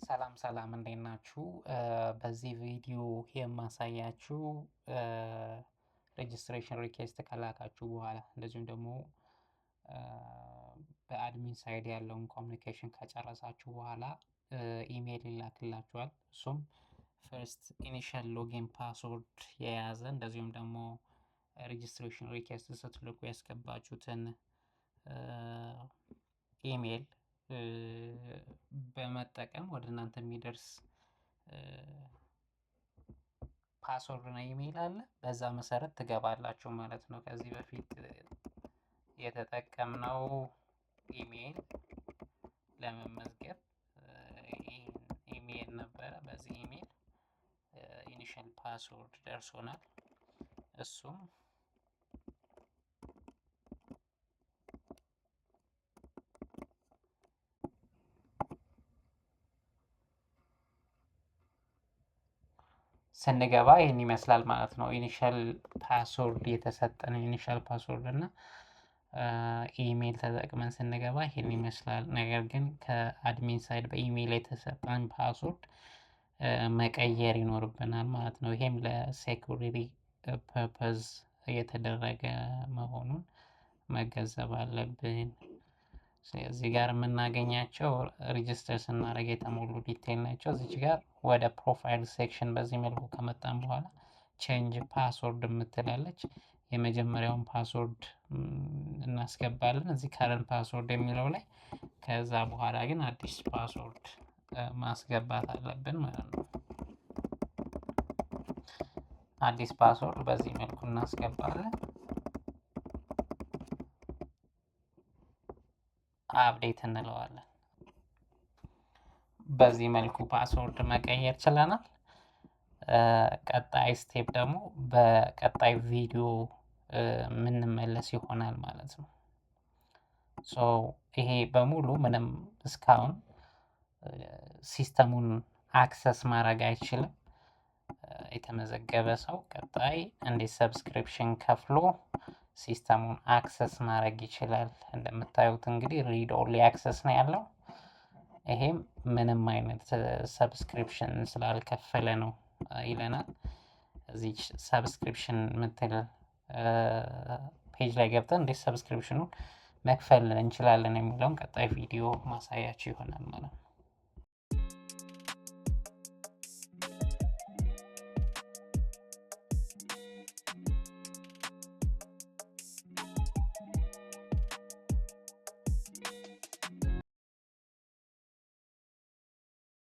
ሰላም ሰላም፣ እንዴት ናችሁ? በዚህ ቪዲዮ የማሳያችሁ registration request ከላካችሁ በኋላ እንደዚሁም ደግሞ በ admin side ያለውን communication ከጨረሳችሁ በኋላ ኢሜይል ይላክላችኋል። እሱም first initial login password የያዘ፣ እንደዚሁም ደግሞ registration request ስትልኩ ያስገባችሁትን ኢሜይል በመጠቀም ወደ እናንተ የሚደርስ password እና ኢሜይል አለ። በዛ መሰረት ትገባላችሁ ማለት ነው። ከዚህ በፊት የተጠቀምነው ኢሜይል ለመመዝገብ ኢሜይል ነበረ። በዚህ email initial password ደርሶናል። እሱም ስንገባ ይህን ይመስላል ማለት ነው። Initial password የተሰጠን initial password እና ኢሜይል ተጠቅመን ስንገባ ይህን ይመስላል። ነገር ግን ከ admin side በ email የተሰጠን password መቀየር ይኖርብናል ማለት ነው። ይሄም ለ security purpose የተደረገ መሆኑን መገንዘብ አለብን። እዚህ ጋር የምናገኛቸው register ስናደርግ የተሞሉ detail ናቸው። እዚች ጋር ወደ profile section በዚህ መልኩ ከመጣን በኋላ change password የምትላለች፣ የመጀመሪያውን password እናስገባለን እዚህ current password የሚለው ላይ። ከዛ በኋላ ግን አዲስ password ማስገባት አለብን ማለት ነው። አዲስ password በዚህ መልኩ እናስገባለን። Update እንለዋለን። በዚህ መልኩ password መቀየር ችለናል። ቀጣይ step ደግሞ በቀጣይ ቪዲዮ የምንመለስ ይሆናል ማለት ነው። So ይሄ በሙሉ ምንም እስካሁን system ኡን access ማድረግ አይችልም። የተመዘገበ ሰው ቀጣይ እንዴት subscription ከፍሎ system ኡን access ማድረግ ይችላል? እንደምታዩት እንግዲህ read only access ነው ያለው። ይሄም ምንም አይነት subscription ስላልከፈለ ነው ይለናል። እዚህ subscription ምትል page ላይ ገብተን እንዴት subscription ኑን መክፈል እንችላለን የሚለውን ቀጣይ ቪዲዮ ማሳያችሁ ይሆናል ማለት ነው።